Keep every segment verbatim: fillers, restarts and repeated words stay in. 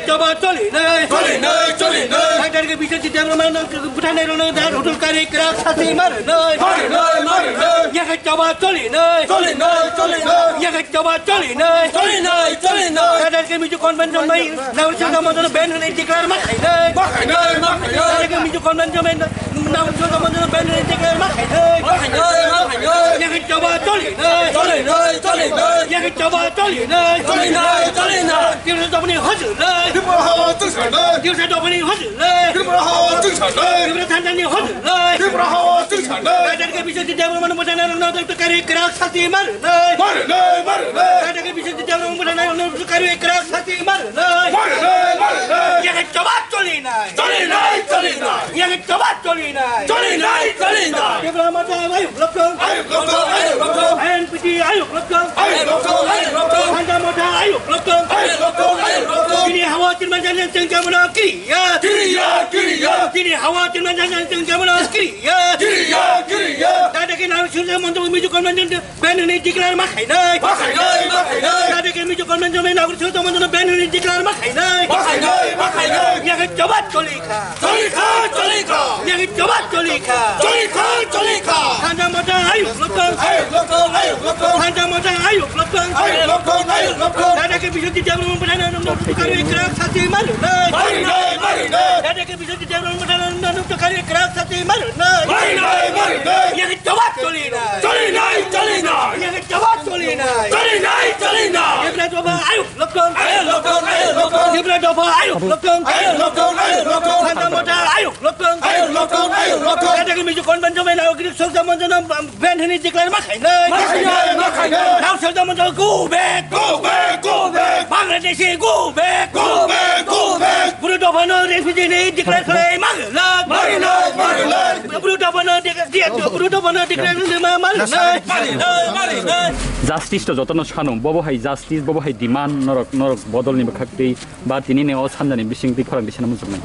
Choba choli nai. Choli nai, choli nai. Doctor ke Biswajit Debbarma no bwtharnai rok no dar hotel kari krak sasi mar nai. Mar nai, mar nai. Yakhe choba choli nai. Choli nai, choli nai. Yakhe choba choli nai. Choli nai, choli nai. Doctor ke Mizo convention mai. Naurishil Damodaran ban hwnwi declare ma khainai. Ma khainai, ma khainai. Tare ke Mizo convention mai Naurishil Damodaran ban hwnwi declare ma khainai. Ma khainai, ma khainai. Yakhe choba cholinai. Cholinai, cholinai. Yakhe choba cholinai. Cholinai, cholinai. Tripura dobani hojolnai. Tripura hawa chwng sanai. Tripura dobani hojolnai. Tripura hawa chwng sanai. Tripura thansa ni hojolnai. Tripura hawa chwng sanai. Doctor ke Biswajit Debbarma no bwtharnai rok no kari krak sasti mar nai. Mar nai, mar nai. Doctor ke Biswajit Debbarma no bwtharnai rok no kari krak sasti mar nai. Mar nai, mar nai. Yakhe choba cholinai. Cholinai, cholinai. Yakhe choba cholinai. Cholinai, cholinai. Tripura Motha ayuk lokthong. Ayuk lokthong, ayuk lokthong. I N P T ayuk lokthong. Ayuk lokthong, ayuk lokthong. Thansa Motha ayuk lokthong. Ayuk lokthong, ayuk lokthong. Chini hawa chirman jang jang cheng jang mano kiriya. Kiriya, kiriya. Chini hawa chirman jang jang cheng jang mano kiriya. Kiriya, kiriya. Doctor ke Naurishil Damodaran Mizo convention ban hwnwi declare ma khainai. Ma khainai, ma khainai. Doctor ke Mizo convention mai Naurishil Damodaran ban hwnwi declare ma khainai. Ma khainai, ma khainai. Yakhe choba cholikha. Cholikha, cholikha. Yakhe choba cholikha. Cholikha, cholikha. Thansa Motha ayuk lokthong. Ayuk lokthong, ayuk lokthong. Thansa Motha ayuk lokthong. Ayuk lokthong, ayuk lokthong. Doctor ke Biswajit Debbarma no bwtharnai rok no kari krak sasti mar nai. Mar nai, mar nai. Doctor ke Biswajit Debbarma no bwtharnai rok no kari krak sasti mar nai. Mar nai, mar nai. Yakhe choba cholinai. Cholinai, cholinai. Yakhe choba cholinai. Cholinai, cholinai. Tripura dopha ayuk lokthong. Ayuk lokthong, ayuk lokthong. Tripura dopha ayuk lokthong. Ayuk lokthong, ayuk lokthong. Thansa Motha ayuk lokthong. Ayuk lokthong, ayuk lokthong. Doctor ke Mizo convention mai Naurishil Damodaran ban hwnwi declare ma khainai. Ma khainai, ma khainai. Naurishil Damodaran go back. Go back, go back. Bangladeshi go back. Go back, go back. Tripura dopha no refugee hwnwi declare khlai ma nai. Ma nai, ma nai. Tripura dopha no declare, Tripura dopha no declare hwnwi ma, ma nai. Ma nai, ma nai. Justice to jotono sano, bobo hai justice, bobo hai demand, norok, norok bodol ni bwkhak twi, ba tini ni o sanjani bising twi khorang bisana muchungnai.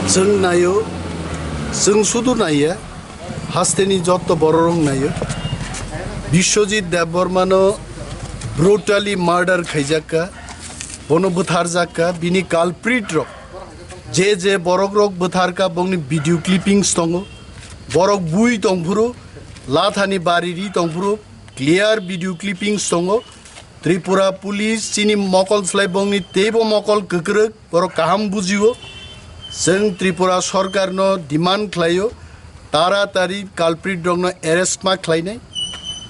Chwng naio, chwng sudu naiya, hasteni jotto bororok naio. Biswajit Debbarma no brutally murder khaijakka, bono bwtharjakka, bini culprit rok, je je borok rok bwtharka, bongni video clippings tongo, borok bui tongphuru, lathani bari ri tongphuru, clear video clippings tongo. Tripura Police chini mokol slai bongni teibo mokol kwkrwk, borok kaham bujio. Chwng Tripura Sorkar no demand khlaio, taratari culprit rok no arrest ma khlainai.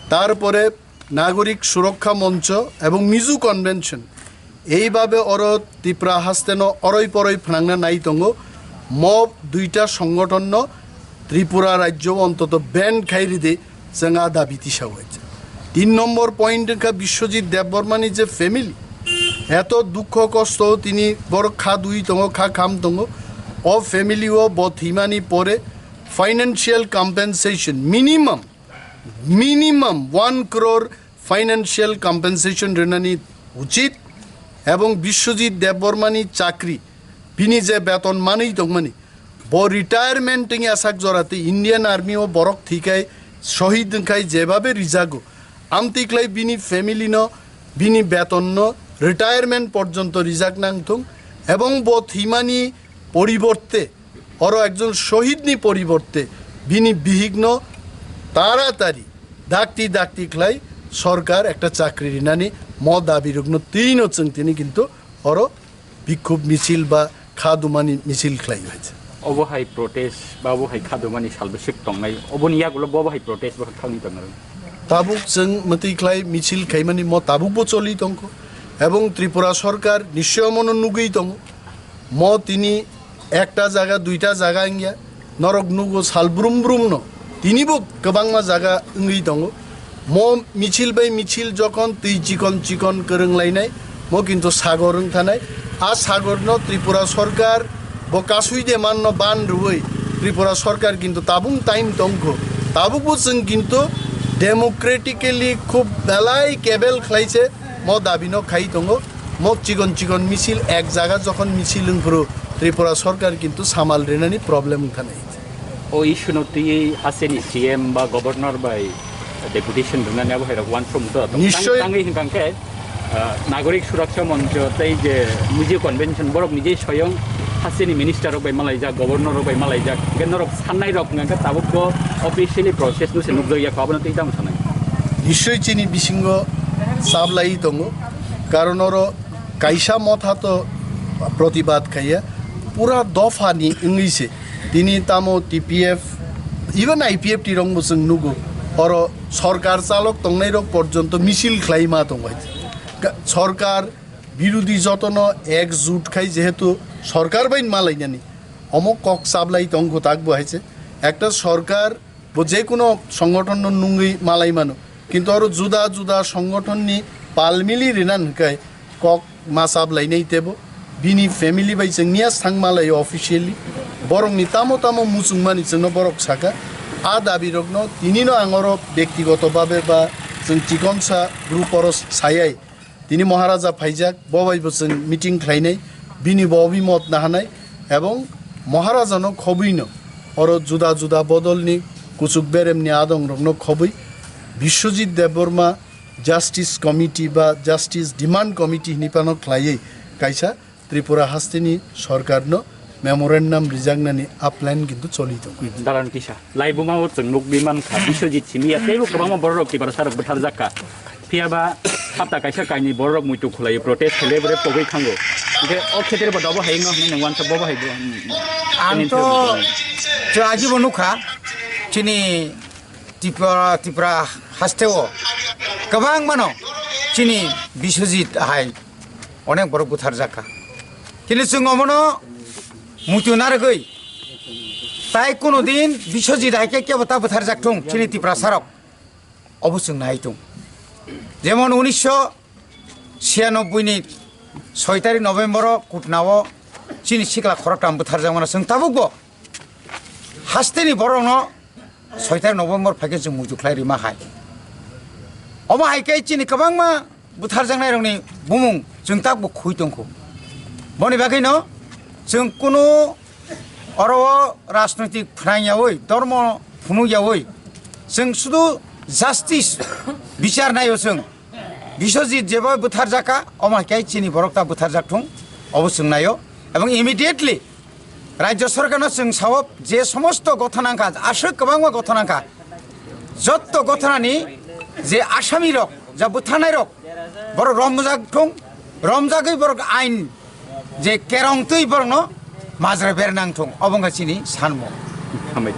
Tarpore Nagorik Surokha Moncho ebong Mizo Convention, eibabe oro Tripura haste no oroi poroi phnangna nai tongo. Mo duita songothon no Tripura rajyo ontoto ban khai ridi, chwng a dabi tisa waisa. Tin nombor point wngkha Biswajit Debbarma ni je family, eto dukho kosto tini borok kha dui tongo, kha kham tongo. O family o bo thwimani pore financial compensation minimum, minimum one crore financial compensation rwnani uchit, ebong Biswajit Debbarma ni chakri, bini je beton manwi tongmani, bo retirement wngya sak jora tei Indian Army o borok thikai, shohid wngkhai jebabe rijago, amtwi khlai bini family no, bini beton no retirement porjonto rijak nang thung, ebong bo thwimani poriborte oro ekjon shohid ni poriborte bini bihik no taratari dakti dakti khlai sorkar ekta chakri rinani mo dabi rok no twi no chwng tini kintu oro bikhub misil ba kha dumani misil khlai hai. Obo hai protest ba obo hai kha dumani salbwswk tongnai, oboni yagulo bo bo hai protest bo thangwi tongnai. Tabuk chwng mwtwi khlai misil khaimani mo tabuk bo choli tongkho, ebong Tripura Sorkar nischoi mono nugwi tongo. Mo tini ekta jaga, duita jaga wngya, norok nugo sal brum brum no, tini bo kwbangma jaga wngwi tongo. Mo misil bai misil jokhon twi chikon chikon kwrwng lainai, mo kintu sagor wng thanai. A sagor no Tripura Sorkar bo kasui de man no ban rwui Tripura Sorkar kintu tabung time tongkho. Tabuk bo chwng kintu democratically khub belai kebel khlai se mo dabi no khai tongo. Mo chikon chikon misil ek jaga jokhon misil wngphuru Tripura Sorkar kintu samal rinani problem wng thanai. O issue no twi hasteni C M ba Governor bai deputation rwnani abo hai rok uansuk mung tong. Nischoi. Tang-, tangwi hwnkha khe Ah, Nagorik Suraksha Moncho tei je Muju Convention, borok nije soyong hasteni minister rok bai malaijak, governor rok bai malaijak, hingke norok sannai rok hingke tabuk bo officially process no se nukjak ya, abono tei tamo sanai. Nishoi chini bisingo sablai tongo, karon oro kaisa motha to protibad khaiya, pura dopha ni wngwi se tini tamo T P F, even I P F T rok bo chwng nugo, oro sorkar chalok tongnai rok porjonto misil khlai ma tongo. Ka-, sorkar birodhi jotono ekjut khai jehetu sorkar bai malainani omo kok chablai tongkho tak bo hai se. Ekta sorkar bo je kuno songothon no nungwi malai mano, kintu oro juda juda songothon ni pal mili rinan hwnkhe kok ma chablai nai tebo bini family bai chwng niya sang malai officially borok ni tamo tamo muchung mani chwngno borok saka. A dabi rokno tini no ang oro bektigoto babe ba chwng chikonsa group oro sayai. Tini Maharaja phaijak, bo bai bo chwng meeting khlainai, bini bo obimot nahanai, ebong Maharajano khobwino oro juda juda bodolni kuchuk beremni adongrokno khobwi Biswajit Debbarma Justice Committee ba Justice Demand Committee hinwi phano khlaiwi kaisa Tripura hasteni sorkarno memorandum rijaknani a plan kintu choli tongo. Dalan kisa. Laibuma o chwng nukwi mankha, Biswajit simi ya, teibo kwbangma bororok Tiprasa rok bwtharjak kha. Phiya ba hapta kaisa kainwi bororok muitu khwlaiwi protest khailai bwrwi pogwi thango. Hwnkhe o khetre bo dobo hai wngno hwnwi nwng uansa bobo hai bo, hmm, hmm. Ang to chwng ajibo nukha, chini Tripura, Tripura hasteo kwbangmano chini Biswajit hai onek borok bwtharjak kha. Chini chwng omono muitu narwgwi tai kuno din Biswajit hai khe kebo ta bwtharjak thung chini Tiprasarok. Obo chwng nai tung. Jemon unisho siyanobboini soi tarik November o Kutna o chini sikla khoroktham bwtharjakmano chwng tabukbo hasteni borokno soi tarik November phaikhe chwng muitu khlai rima hai. Omo hai khe chini kwbangma bwtharjaknairokni bumung chwng takbo khui tongkho. Boni bagwino chwng kunu oro o rajnoitik phwrang yaui, dormo phunuk yaui, chwng sudu justice bichar naio chwng. Biswajit jeba bwtharjak kha, omo hai khe chini borok ta bwtharjak thung, obo chwng naio. Ebong immediately Rajya Sorkarno chwng sao je somosto gothona wngkha, aswk kwbangma gothona wngkha, jotto gothonani je asami rok, ja bwtharnai rok, borok romjak thung, romjagwi borok ain je kerong twi borokno majra ber nang thung, obo wngkha chini sanmo. Hambai.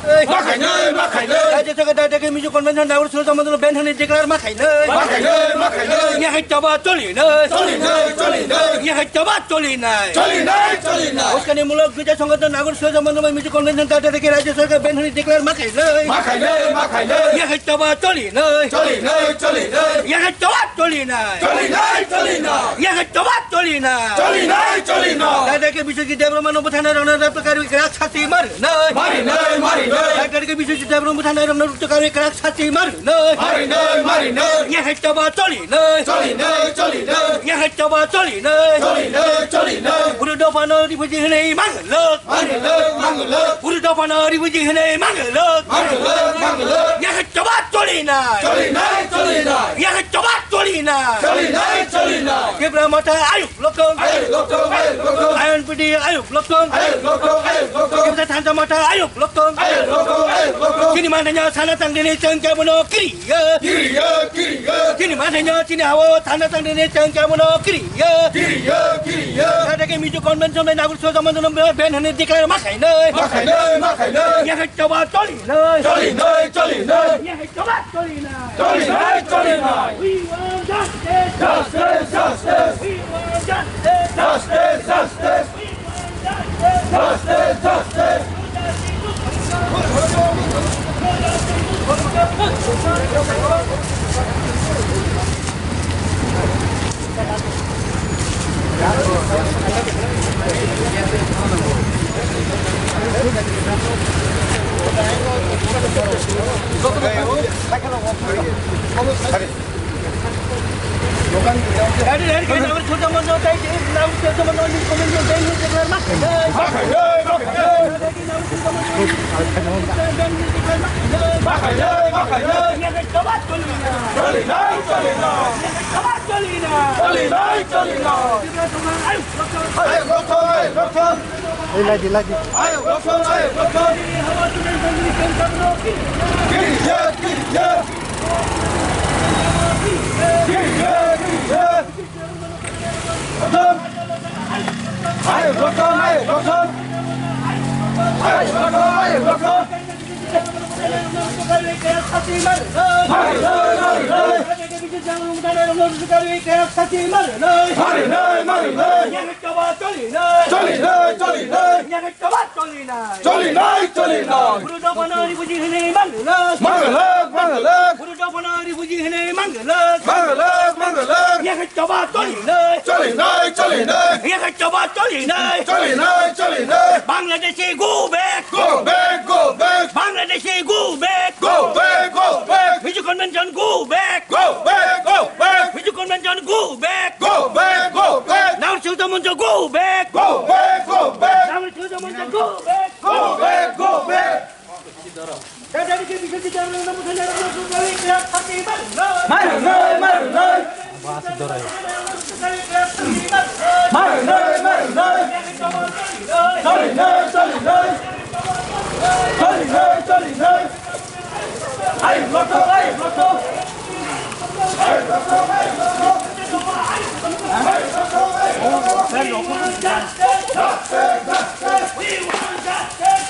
Ma khainai, ma khainai. Rajya Sorkar dai dai khe Mizo Convention Nagorik Suraksha Mandal ban hwnwi declare ma khainai. Ma khainai, ma khainai. Yakhai choba cholinai. Cholinai, cholinai. Yakhai choba cholinai. Cholinai, cholinai. Uskanimulok duita songothon Nagorik Suraksha Mandal bai Mizo Convention dai dai khe Rajya Sorkar ban hwnwi declare ma khainai. Ma khainai, ma khainai. Yakhai choba cholinai. Cholinai, cholinai. Yakhai choba cholinai. Cholinai, cholinai. Yakhai choba cholinai. Cholinai, cholinai. Dai dai khe Biswajit Debbarmano bwtharnai rokno rupto karwi kwrak sasti ma rwnai. Ma rwnai, ma rwnai. Dai dai khe Biswajit Debbarma bwtharnai rokno rupto karwi kwrak sasti ma rwnai. Ma rwnai, ma rwnai. Yakhai choba cholinai. Cholinai, cholinai. Yakhai choba cholinai. Cholinai, cholinai. Buru dophano refugee hwnwi mang lok. Mang lok, mang lok. Buru dophano refugee hwnwi mang lok. Mang lok, mang lok. Yakhai choba cholinai. Cholinai, cholinai. Yakhai choba cholinai. Cholinai, cholinai. Tipra Motha ayuk lokong. Ayuk lokong, ayuk lokong. I N P T ayuk lokong. Ayuk lokong, ayuk lokong. Tipra Thansa Motha ayuk lokong. Ayuk lokong, ayuk lokong. Chini manthanya sana tangdini chengkya bono kiri. Kiriya, kiriya. Chini manthanya chini hawo thanda thangdini chengkya bono kiriya. Kiriya, kiriya. Dai dai khe Mizo Convention bai Nagorik Suraksha Mandal ban hwnwi declare ma khainai. Ma khainai, ma khainai. Yakhai choba cholinai. Cholinai, cholinai. Yakhai choba cholinai. Cholinai, cholinai. We want justice. Justice, justice. We want justice. Justice, justice. गाड़ी रेड के नाम छोटा मन होता है, नाम छोटा मन होता है, कमेंट में देंगे, देंगे, मत। Ei, lagi, lagi. Choli nai, choli nai. Guru Dophano Refugee hwnwi manglwlak. Manglwlak, manglwlak. Guru Dophano Refugee hwnwi manglwlak. Manglwlak, manglwlak. Yakhe choba choli nai. Choli nai, choli nai. Yakhe choba choli nai. Choli nai, choli nai. Bangladeshi go back. Go back, go back. Bangladeshi go back. Go back, go back. Mizo Convention go back. Go back, go back. Mizo Convention go back. Go back, go back. Naga Sahitya Mancha go back. Go back, go back. Naga Sahitya Mancha go back. Go back, go back. Maru noi, maru noi. Maru noi, maru noi. Choli noi, choli noi. Choli noi, choli noi. Ai, loto, ai, loto.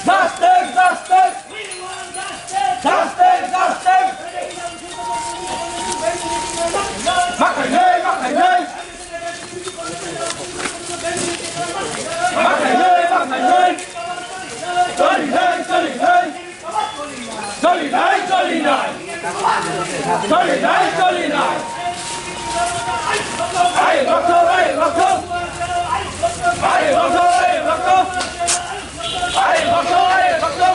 Justice, justice. Justice, justice. Makhainai, makhainai. Makhainai, makhainai. Choli nai, choli nai. Choli nai, choli nai. Choli nai, choli nai. Ai, rokho, ai, rokho. Ai, rokho, ai, rokho. Ai, rokho, ai, rokho.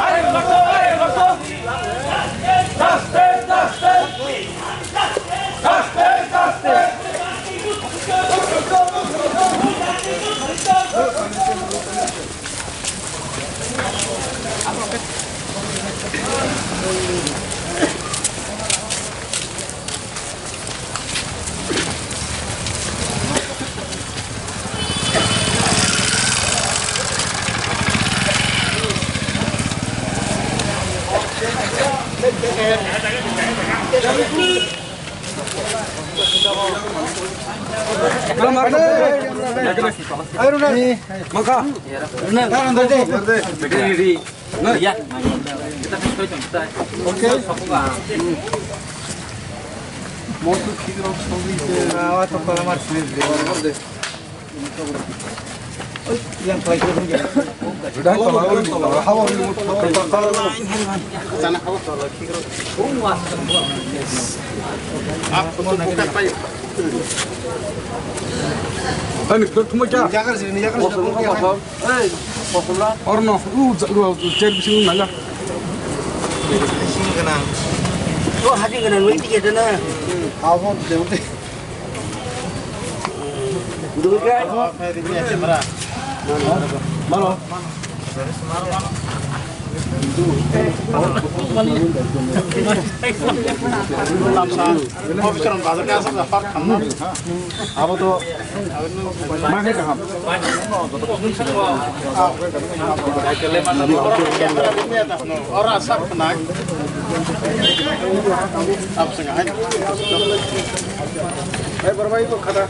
Ai, rokho, ai, rokho. Justice, justice. Justice, justice. Ani khe thumai kha. Yagar jini, yagar jini. Orno, u, u, chair bising nala. Sing gwnang. O, hajing gwnang, nui tiket na. Abo, de, de. Dulu kan? Malo. Abo to mane kaham. Ora sab khna. Sab sing hai. Eh, borbai ko khada.